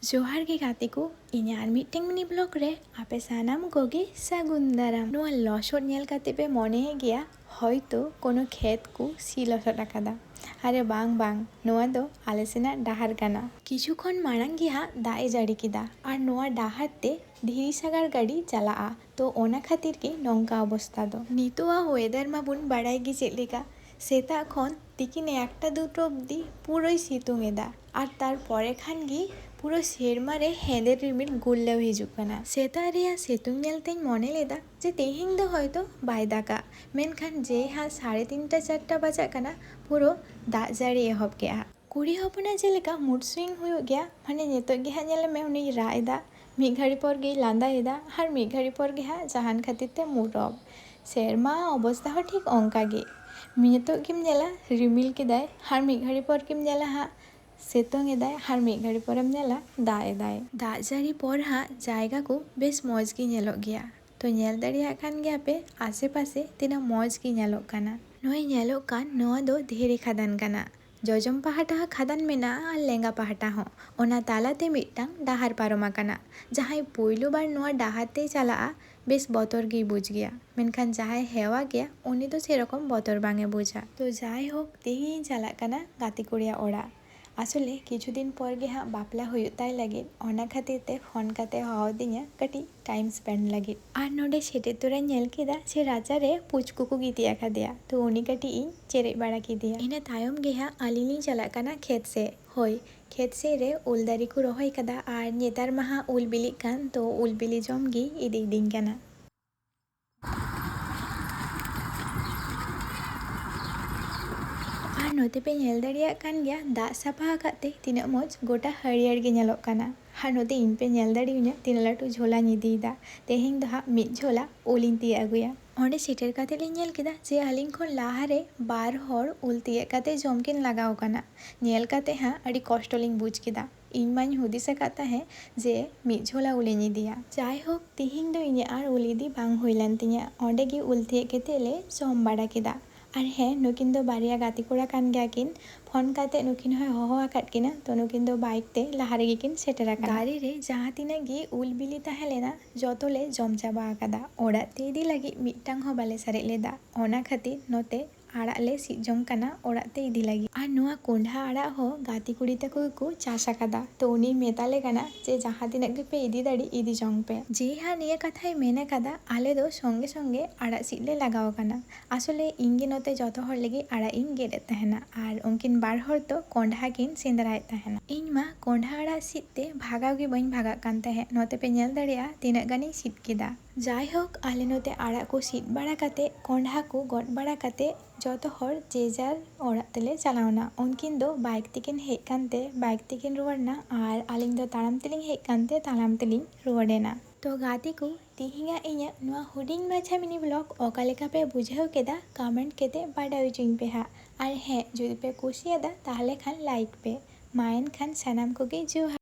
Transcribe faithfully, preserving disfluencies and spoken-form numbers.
ᱡᱚᱦᱟᱨ ᱜᱮ ᱜᱟᱛᱮ ᱠᱚ, ᱤᱧᱟᱹᱜ ᱟᱨ ᱢᱤᱫᱴᱟᱝ ᱢᱤᱱᱤ ᱵᱞᱚᱜ ᱨᱮ ᱟᱯᱮ ᱥᱟᱱᱟᱢ ᱠᱚᱜᱮ ᱥᱟᱹᱜᱩᱱ ᱫᱟᱨᱟᱢ᱾ ᱱᱚᱣᱟ ᱞᱚᱥᱚᱫ ᱧᱮᱞ ᱠᱟᱛᱮ ᱯᱮ ᱢᱚᱱᱮᱭᱮᱫ ᱜᱮᱭᱟ ᱦᱚᱭᱛᱳ ᱠᱳᱱᱳ ᱠᱷᱮᱛ ᱠᱚ ᱥᱤ ᱞᱚᱥᱚᱫ ᱟᱠᱟᱫᱟ᱾ ᱟᱨᱮ ᱵᱟᱝ ᱵᱟᱝ, ᱱᱚᱣᱟ ᱫᱚ ᱟᱞᱮ ᱥᱮᱱᱟᱜ ᱰᱟᱦᱟᱨ ᱠᱟᱱᱟ᱾ ᱠᱤᱪᱷᱩ ᱠᱷᱚᱱ ᱢᱟᱲᱟᱝ ᱜᱮ ᱦᱟᱸᱜ ᱫᱟᱜ ᱮ ᱡᱟᱹᱲᱤ ᱠᱮᱫᱟ ᱟᱨ ᱱᱚᱣᱟ ᱰᱟᱦᱟᱨ ᱛᱮ ᱫᱷᱤᱨᱤ ᱥᱟᱜᱟᱲ ᱜᱟᱹᱰᱤ ᱪᱟᱞᱟᱜᱼᱟ, ᱛᱚ ᱚᱱᱟ ᱠᱷᱟᱹᱛᱤᱨ ᱜᱮ ᱱᱚᱝᱠᱟ ᱚᱵᱚᱥᱛᱟ ᱫᱚ᱾ ᱱᱤᱛᱚᱜᱟᱜ ᱣᱮᱫᱟᱨ ᱢᱟᱵᱚᱱ ᱵᱟᱲᱟᱭ ᱜᱮ ᱪᱮᱫ ᱞᱮᱠᱟ, ᱥᱮᱛᱟᱜ ᱠᱷᱚᱱ ᱛᱤᱠᱤᱱ ᱮᱠᱴᱟ ᱫᱩᱴᱟ ᱚᱵᱫᱤ ᱯᱩᱨᱟᱹᱭ ᱥᱤᱛᱩᱝ ᱮᱫᱟ ᱟᱨ ᱛᱟᱨᱯᱚᱨᱮ ᱠᱷᱟᱱ ᱜᱮ ᱯᱩᱨᱟᱹ ᱥᱮᱨᱢᱟ ᱨᱮ ᱦᱮᱸᱫᱮ ᱨᱤᱢᱤᱞ ᱜᱩᱨᱞᱟᱹᱣ ᱦᱤᱡᱩᱜ ᱠᱟᱱᱟ᱾ ᱥᱮᱛᱟᱜ ᱨᱮᱭᱟᱜ ᱥᱤᱛᱩᱝ ᱧᱮᱞ ᱛᱮᱧ ᱢᱚᱱᱮ ᱞᱮᱫᱟ ᱡᱮ ᱛᱮᱦᱮᱧ ᱫᱚ ᱦᱚᱭᱛᱳ ᱵᱟᱭ ᱫᱟᱜᱟ, ᱢᱮᱱᱠᱷᱟᱱ ᱡᱮ ᱦᱟᱸᱜ ᱥᱟᱲᱮ ᱛᱤᱱᱴᱟ ᱪᱟᱨᱴᱟ ᱵᱟᱡᱟᱜ ᱠᱟᱱᱟ, ᱯᱩᱨᱟᱹ ᱫᱟᱜ ᱡᱟᱹᱲᱤ ᱮᱦᱚᱵ ᱠᱮᱜᱼᱟ᱾ ᱠᱩᱲᱤ ᱦᱚᱯᱚᱱᱟᱜ ᱪᱮᱫ ᱞᱮᱠᱟ ᱢᱩᱰ ᱥᱩᱭᱤᱝ ᱦᱩᱭᱩᱜ ᱜᱮᱭᱟ, ᱢᱟᱱᱮ ᱱᱤᱛᱚᱜ ᱜᱮ ᱦᱟᱸᱜ ᱧᱮᱞ ᱢᱮ ᱩᱱᱤᱭ ᱨᱟᱜ ᱮᱫᱟ, ᱢᱤᱫ ᱜᱷᱟᱹᱲᱤ ᱯᱚᱨ ᱜᱮᱭ ᱞᱟᱸᱫᱟᱭᱮᱫᱟ, ᱟᱨ ᱢᱤᱫ ᱜᱷᱟᱹᱲᱤ ᱯᱚᱨ ᱜᱮ ᱦᱟᱸᱜ ᱡᱟᱦᱟᱱ ᱠᱷᱟᱹᱛᱤᱨ ᱛᱮ ᱢᱩᱰ ᱚᱯᱷ᱾ ᱥᱮᱨᱢᱟ ᱚᱵᱚᱥᱛᱟ ᱦᱚᱸ ᱴᱷᱤᱠ ᱚᱱᱠᱟ ᱜᱮ, ᱱᱤᱛᱚᱜ ᱜᱮᱢ ᱧᱮᱞᱟ ᱨᱤᱢᱤᱞ ᱠᱮᱫᱟᱭ, ᱟᱨ ᱢᱤᱫ ᱜᱷᱟᱹᱲᱤ ᱯᱚᱨ ᱜᱮᱢ ᱧᱮᱞᱟ ᱦᱟᱸᱜ ᱥᱤᱛᱩᱝ ᱮᱫᱟᱭ, ᱟᱨ ᱢᱤᱫ ᱜᱷᱟᱹᱲᱤ ᱯᱚᱨᱮᱢ ᱧᱮᱞᱟ ᱫᱟᱜ ᱮᱫᱟᱭ᱾ ᱫᱟᱜ ᱡᱟᱹᱲᱤ ᱯᱚᱨ ᱦᱟᱸᱜ ᱡᱟᱭᱜᱟ ᱠᱚ ᱵᱮᱥ ᱢᱚᱡᱽ ᱜᱮ ᱧᱮᱞᱚᱜ ᱜᱮᱭᱟ᱾ ᱛᱚ ᱧᱮᱞ ᱫᱟᱲᱮᱭᱟᱜ ᱠᱟᱱ ᱜᱮᱭᱟ ᱯᱮ ᱟᱥᱮ ᱯᱟᱥᱮ ᱛᱤᱱᱟᱹᱜ ᱢᱚᱡᱽ ᱜᱮ ᱧᱮᱞᱚᱜ ᱠᱟᱱᱟ᱾ ᱱᱚᱜᱼᱚᱭ ᱧᱮᱞᱚᱜ ᱠᱟᱱ ᱱᱚᱣᱟ ᱫᱚ ᱫᱷᱤᱨᱤ ᱠᱷᱟᱫᱟᱱ ᱠᱟᱱᱟ᱾ ᱡᱚᱡᱚᱢ ᱯᱟᱦᱴᱟ ᱦᱚᱸ ᱠᱷᱟᱫᱟᱱ ᱢᱮᱱᱟᱜᱼᱟ ᱟᱨ ᱞᱮᱸᱜᱟ ᱯᱟᱦᱴᱟ ᱦᱚᱸ᱾ ᱚᱱᱟ ᱛᱟᱞᱟᱛᱮ ᱢᱤᱫᱴᱟᱝ ᱰᱟᱦᱟᱨ ᱯᱟᱨᱚᱢ ᱟᱠᱟᱱᱟ᱾ ᱡᱟᱦᱟᱸᱭ ᱯᱳᱭᱞᱳ ᱵᱟᱨ ᱱᱚᱣᱟ ᱰᱟᱦᱟᱨ ᱛᱮᱭ ᱪᱟᱞᱟᱜᱼᱟ, ᱵᱮᱥ ᱵᱚᱛᱚᱨ ᱜᱮᱭ ᱵᱩᱡᱽ ᱜᱮᱭᱟ, ᱢᱮᱱᱠᱷᱟᱱ ᱡᱟᱦᱟᱸᱭ ᱦᱮᱣᱟ ᱜᱮᱭᱟ ᱩᱱᱤ ᱫᱚ ᱥᱮᱨᱚᱠᱚᱢ ᱵᱚᱛᱚᱨ ᱵᱟᱝ ᱮ ᱵᱩᱡᱟ᱾ ᱛᱚ ᱡᱟᱭᱦᱳᱠ, ᱛᱮᱦᱮᱧ ᱤᱧ ᱪᱟᱞᱟᱜ ᱠᱟᱱᱟ ᱜᱟᱛᱮ ᱠᱩᱲᱤᱭᱟᱜ ᱚᱲᱟᱜ᱾ ᱟᱥᱚᱞᱮ ᱠᱤᱪᱷᱩ ᱫᱤᱱ ᱯᱚᱨ ᱜᱮ ᱦᱟᱸᱜ ᱵᱟᱯᱞᱟ ᱦᱩᱭᱩᱜ ᱛᱟᱭ ᱞᱟᱹᱜᱤᱫ, ᱚᱱᱟ ᱠᱷᱟᱹᱛᱤᱨ ᱛᱮ ᱯᱷᱳᱱ ᱠᱟᱛᱮ ᱦᱚᱦᱚ ᱟᱹᱫᱤᱧᱟ ᱠᱟᱹᱴᱤᱡ ᱴᱟᱭᱤᱢ ᱥᱯᱮᱱᱰ ᱞᱟᱹᱜᱤᱫ᱾ ᱟᱨ ᱱᱚᱰᱮ ᱥᱮᱴᱮᱨ ᱛᱚᱨᱟᱧ ᱧᱮᱞ ᱠᱮᱫᱟ ᱡᱮ ᱨᱟᱪᱟᱨᱮ ᱯᱩᱪ ᱠᱚᱠᱚ ᱜᱤᱛᱤᱡ ᱟᱠᱟᱫᱮᱭᱟ, ᱛᱚ ᱩᱱᱤ ᱠᱟᱹᱴᱤᱡ ᱤᱧ ᱪᱮᱨᱮᱡ ᱵᱟᱲᱟ ᱠᱮᱫᱮᱭᱟ᱾ ᱤᱱᱟᱹ ᱛᱟᱭᱚᱢ ᱜᱮ ᱦᱟᱸᱜ ᱟᱹᱞᱤᱧ ᱞᱤᱧ ᱪᱟᱞᱟᱜ ᱠᱟᱱᱟ ᱠᱷᱮᱛ ᱥᱮᱫ᱾ ᱦᱳᱭ, ᱠᱷᱮᱛ ᱥᱮᱫ ᱨᱮ ᱩᱞ ᱫᱟᱨᱮ ᱠᱚ ᱨᱚᱦᱚᱭ ᱠᱟᱫᱟ, ᱟᱨ ᱱᱮᱛᱟᱨ ᱢᱟ ᱦᱟᱸᱜ ᱩᱞ ᱵᱤᱞᱤᱜ ᱠᱟᱱ, ᱛᱚ ᱩᱞ ᱵᱤᱞᱤ ᱡᱚᱢ ᱜᱮ ᱤᱫᱤᱭᱤᱫᱤᱧ ᱠᱟᱱᱟ᱾ ᱟᱨ ᱱᱚᱛᱮ ᱯᱮ ᱧᱮᱞ ᱫᱟᱲᱮᱭᱟᱜ ᱠᱟᱱ ᱜᱮᱭᱟ, ᱫᱟᱜ ᱥᱟᱯᱷᱟ ᱟᱠᱟᱫ ᱛᱮ ᱛᱤᱱᱟᱹᱜ ᱢᱚᱡᱽ ᱜᱚᱴᱟ ᱦᱟᱹᱨᱭᱟᱹᱲ ᱜᱮ ᱧᱮᱞᱚᱜ ᱠᱟᱱᱟ᱾ ᱟᱨ ᱱᱚᱛᱮ ᱤᱧ ᱯᱮ ᱧᱮᱞ ᱫᱟᱲᱮᱭᱟᱹᱧᱟ ᱛᱤᱱᱟᱹᱜ ᱞᱟᱹᱴᱩ ᱡᱷᱳᱞᱟᱧ ᱤᱫᱤᱭᱮᱫᱟ᱾ ᱛᱮᱦᱮᱧ ᱫᱚ ᱦᱟᱸᱜ ᱢᱤᱫ ᱡᱷᱳᱞᱟ ᱩᱞᱤᱧ ᱛᱤᱭᱟᱹᱜ ᱟᱹᱜᱩᱭᱟ᱾ ᱚᱸᱰᱮ ᱥᱮᱴᱮᱨ ᱠᱟᱛᱮ ᱞᱤᱧ ᱧᱮᱞ ᱠᱮᱫᱟ ᱡᱮ ᱟᱹᱞᱤᱧ ᱠᱷᱚᱱ ᱞᱟᱦᱟᱨᱮ ᱵᱟᱨ ᱦᱚᱲ ᱩᱞ ᱛᱤᱭᱟᱹᱜ ᱠᱟᱛᱮ ᱡᱚᱢ ᱠᱤᱱ ᱞᱟᱜᱟᱣ ᱠᱟᱱᱟ᱾ ᱧᱮᱞ ᱠᱟᱛᱮ ᱦᱟᱸᱜ ᱟᱹᱰᱤ ᱠᱚᱥᱴᱚ ᱞᱤᱧ ᱵᱩᱡᱽ ᱠᱮᱫᱟ᱾ ᱤᱧ ᱢᱟᱧ ᱦᱩᱫᱤᱥ ᱟᱠᱟᱫ ᱛᱟᱦᱮᱸ ᱡᱮ ᱢᱤᱫ ᱡᱷᱳᱞᱟ ᱩᱞᱤᱧ ᱤᱫᱤᱭᱟ᱾ ᱡᱟᱭᱦᱳᱠ, ᱛᱤᱦᱤᱧ ᱫᱚ ᱤᱧᱟᱹᱜ ᱟᱨ ᱩᱞ ᱤᱫᱤ ᱵᱟᱝ ᱦᱩᱭ ᱞᱮᱱ ᱛᱤᱧᱟᱹ᱾ ᱚᱸᱰᱮ ᱜᱮ ᱩᱞ ᱛᱤᱭᱟᱹᱜ ᱠᱟᱛᱮ ᱞᱮ ᱡᱚᱢ ᱵᱟᱲᱟ ᱠᱮᱫᱟ᱾ ᱟᱨ ᱦᱮᱸ, ᱱᱩᱠᱤᱱ ᱫᱚ ᱵᱟᱨᱭᱟ ᱜᱟᱛᱮ ᱠᱚᱲᱟ ᱠᱟᱱ ᱜᱮᱭᱟ ᱠᱤᱱ᱾ ᱯᱷᱳᱱ ᱠᱟᱛᱮ ᱱᱩᱠᱤᱱ ᱦᱚᱸᱭ ᱦᱚᱦᱚ ᱟᱠᱟᱫ ᱠᱤᱱᱟ, ᱛᱚ ᱱᱩᱠᱤᱱ ᱫᱚ ᱵᱟᱭᱤᱠ ᱛᱮ ᱞᱟᱦᱟ ᱨᱮᱜᱮ ᱠᱤᱱ ᱥᱮᱴᱮᱨ ᱟᱠᱟᱱᱟ᱾ ᱫᱟᱨᱮ ᱨᱮ ᱡᱟᱦᱟᱸ ᱛᱤᱱᱟᱹᱜ ᱜᱮ ᱩᱞ ᱵᱤᱞᱤ ᱛᱟᱦᱮᱸ ᱞᱮᱱᱟ, ᱡᱚᱛᱚ ᱞᱮ ᱡᱚᱢ ᱪᱟᱵᱟ ᱟᱠᱟᱫᱟ᱾ ᱚᱲᱟᱜ ᱛᱮ ᱤᱫᱤ ᱞᱟᱹᱜᱤᱫ ᱢᱤᱫᱴᱟᱝ ᱦᱚᱸ ᱵᱟᱞᱮ ᱥᱟᱨᱮᱡ ᱞᱮᱫᱟ᱾ ᱚᱱᱟ ᱠᱷᱟᱹᱛᱤᱨ ᱱᱚᱛᱮ ᱟᱲᱟᱜ ᱞᱮ ᱥᱤᱫ ᱡᱚᱝ ᱠᱟᱱᱟ ᱚᱲᱟᱜ ᱛᱮ ᱤᱫᱤ ᱞᱟᱹᱜᱤᱫ᱾ ᱟᱨ ᱱᱚᱣᱟ ᱠᱚᱸᱰᱷᱟ ᱟᱲᱟᱜ ᱦᱚᱸ ᱜᱟᱛᱮ ᱠᱩᱲᱤ ᱛᱟᱠᱚ ᱜᱮᱠᱚ ᱪᱟᱥ ᱟᱠᱟᱫᱟ, ᱛᱚ ᱩᱱᱤᱧ ᱢᱮᱛᱟ ᱞᱮ ᱠᱟᱱᱟ ᱡᱮ ᱡᱟᱦᱟᱸ ᱛᱤᱱᱟᱹᱜ ᱜᱮᱯᱮ ᱤᱫᱤ ᱫᱟᱲᱮᱜ, ᱤᱫᱤ ᱡᱚᱝ ᱯᱮ᱾ ᱡᱮ ᱦᱟᱸᱜ ᱱᱤᱭᱟᱹ ᱠᱟᱛᱷᱟᱭ ᱢᱮᱱ ᱟᱠᱟᱫᱟ, ᱟᱞᱮ ᱫᱚ ᱥᱚᱸᱜᱮ ᱥᱚᱸᱜᱮ ᱟᱲᱟᱜ ᱥᱤᱫ ᱞᱮ ᱞᱟᱜᱟᱣ ᱟᱠᱟᱱᱟ᱾ ᱟᱥᱚᱞᱮ ᱤᱧ ᱜᱮ ᱱᱚᱛᱮ ᱡᱚᱛᱚ ᱦᱚᱲ ᱞᱟᱹᱜᱤᱫ ᱟᱲᱟᱜ ᱤᱧ ᱜᱮᱫ ᱮᱫ ᱛᱟᱦᱮᱱᱟ, ᱟᱨ ᱩᱱᱠᱤᱱ ᱵᱟᱨ ᱦᱚᱲ ᱫᱚ ᱠᱚᱸᱰᱷᱟ ᱠᱤᱱ ᱥᱮᱸᱫᱽᱨᱟᱭᱮᱫ ᱛᱟᱦᱮᱱᱟ᱾ ᱤᱧ ᱢᱟ ᱠᱚᱸᱰᱷᱟ ᱟᱲᱟᱜ ᱥᱤᱫ ᱛᱮ ᱵᱷᱟᱜᱟᱣ ᱜᱮ ᱵᱟᱹᱧ ᱵᱷᱟᱜᱟᱜ ᱠᱟᱱ ᱛᱟᱦᱮᱸᱫ᱾ ᱱᱚᱛᱮ ᱯᱮ ᱧᱮᱞ ᱫᱟᱲᱮᱭᱟᱜᱼᱟ ᱛᱤᱱᱟᱹᱜ ᱜᱟᱱᱤᱧ ᱥᱤᱫ ᱠᱮᱫᱟ᱾ ᱡᱟᱭᱦᱳᱠ, ᱟᱞᱮ ᱱᱚᱛᱮ ᱟᱲᱟᱜ ᱠᱚ ᱥᱤᱫ ᱵᱟᱲᱟ ᱠᱟᱛᱮ, ᱠᱚᱸᱰᱷᱟ ᱠᱚ ᱜᱚᱫ ᱵᱟᱲᱟ ᱠᱟᱛᱮ, ᱡᱚᱛᱚ ᱦᱚᱲ ᱡᱮ ᱡᱟᱨ ᱚᱲᱟᱜ ᱛᱮᱞᱮ ᱪᱟᱞᱟᱣ ᱮᱱᱟ᱾ ᱩᱱᱠᱤᱱ ᱫᱚ ᱵᱟᱭᱤᱠ ᱛᱮᱠᱤᱱ ᱦᱮᱡ ᱠᱟᱱᱛᱮ ᱵᱟᱭᱤᱠ ᱛᱮᱠᱤᱱ ᱨᱩᱣᱟᱹᱲ ᱮᱱᱟ, ᱟᱨ ᱟᱹᱞᱤᱧ ᱫᱚ ᱛᱟᱲᱟᱢ ᱛᱮᱞᱤᱧ ᱦᱮᱡ ᱠᱟᱱᱛᱮ ᱛᱟᱲᱟᱢ ᱛᱮᱞᱤᱧ ᱨᱩᱣᱟᱹᱲ ᱮᱱᱟ᱾ ᱛᱚ ᱜᱟᱛᱮ ᱠᱚ, ᱛᱤᱦᱤᱧᱟᱜ ᱤᱧᱟᱹᱜ ᱱᱚᱣᱟ ᱦᱩᱰᱤᱧ ᱢᱟᱪᱷᱟ ᱢᱤᱱᱤ ᱵᱞᱚᱜ ᱚᱠᱟ ᱞᱮᱠᱟ ᱯᱮ ᱵᱩᱡᱷᱟᱹᱣ ᱠᱮᱫᱟ, ᱠᱚᱢᱮᱱᱴ ᱠᱟᱛᱮ ᱵᱟᱰᱟᱭ ᱦᱚᱪᱚᱧ ᱯᱮ ᱦᱟᱸᱜ᱾ ᱟᱨ ᱦᱮᱸ, ᱡᱩᱫᱤ ᱯᱮ ᱠᱩᱥᱤᱭᱟᱫᱟ, ᱛᱟᱦᱚᱞᱮ ᱠᱷᱟᱱ ᱞᱟᱭᱤᱠ ᱯᱮ᱾ ᱢᱟ ᱮᱱᱠᱷᱟᱱ ᱥᱟᱱᱟᱢ ᱠᱚᱜᱮ ᱡᱚᱦᱟᱨ᱾